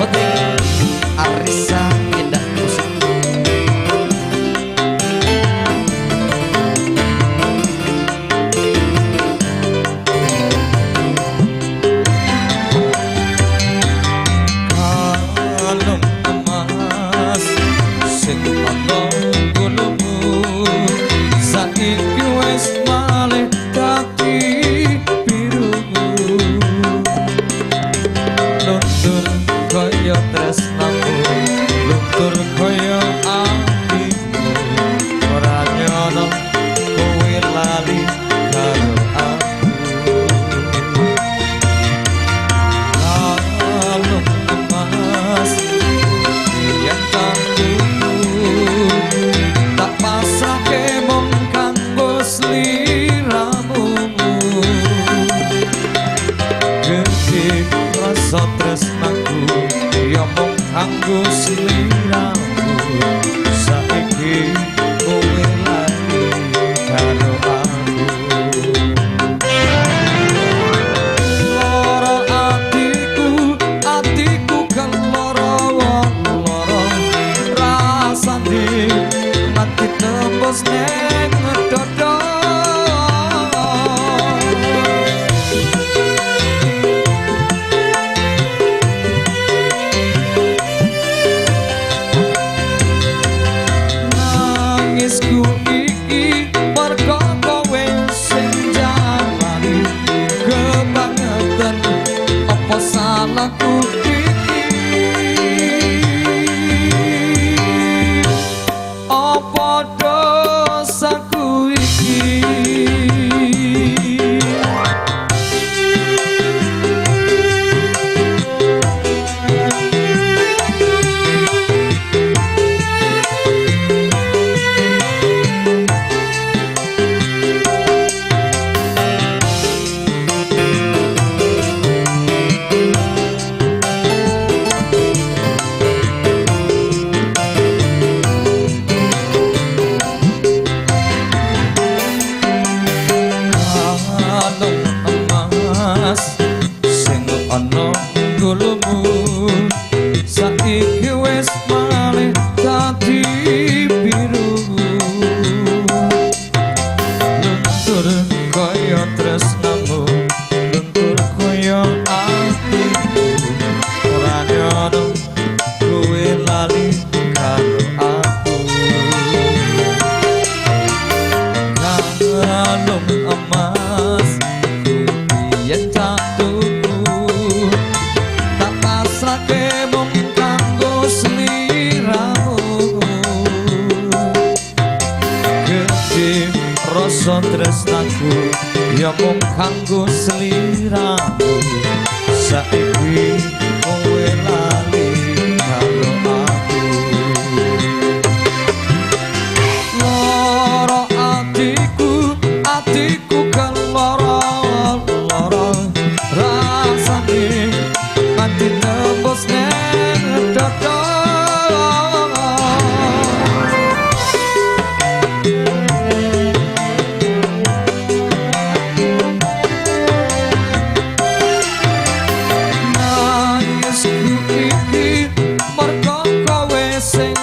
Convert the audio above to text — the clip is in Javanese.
Soting Arisa Indah Musik. Kalung emas sing ana gulumu saiki wis malih dadi biru. Luntur kaya tresnamu, luntur kaya atimu, ora nyono kowe lali karo aku. Kalung emas yen tak tuku, tak pasrahke mung kanggo sliramu. Gedhe rasa tresnaku ya mung kanggo sliramu, saiki kowe lali karo aku. Lara atiku, atiku keloro loro, rasane mati tembus neng dodo. Nangisku iki mergo kowe sing jalani kebangetan, apa salahku iki? Apa dosaku iki? Kalung emas sing ana gulumu saiki wis malih dadi biru. Luntur kaya tresnamu, luntur kaya atimu, ora nyono kowe lali karo aku. Kalung emas yen tak tuku, tak pasrahke mung kanggo sliramu. Gedhe rasa tresnaku ya mung kanggo sliramu, saiki kowe lali karo aku. Lara atiku, atiku keloro loro, rasane mati tembus neng dodo. Nangisku iki mergo kowe sing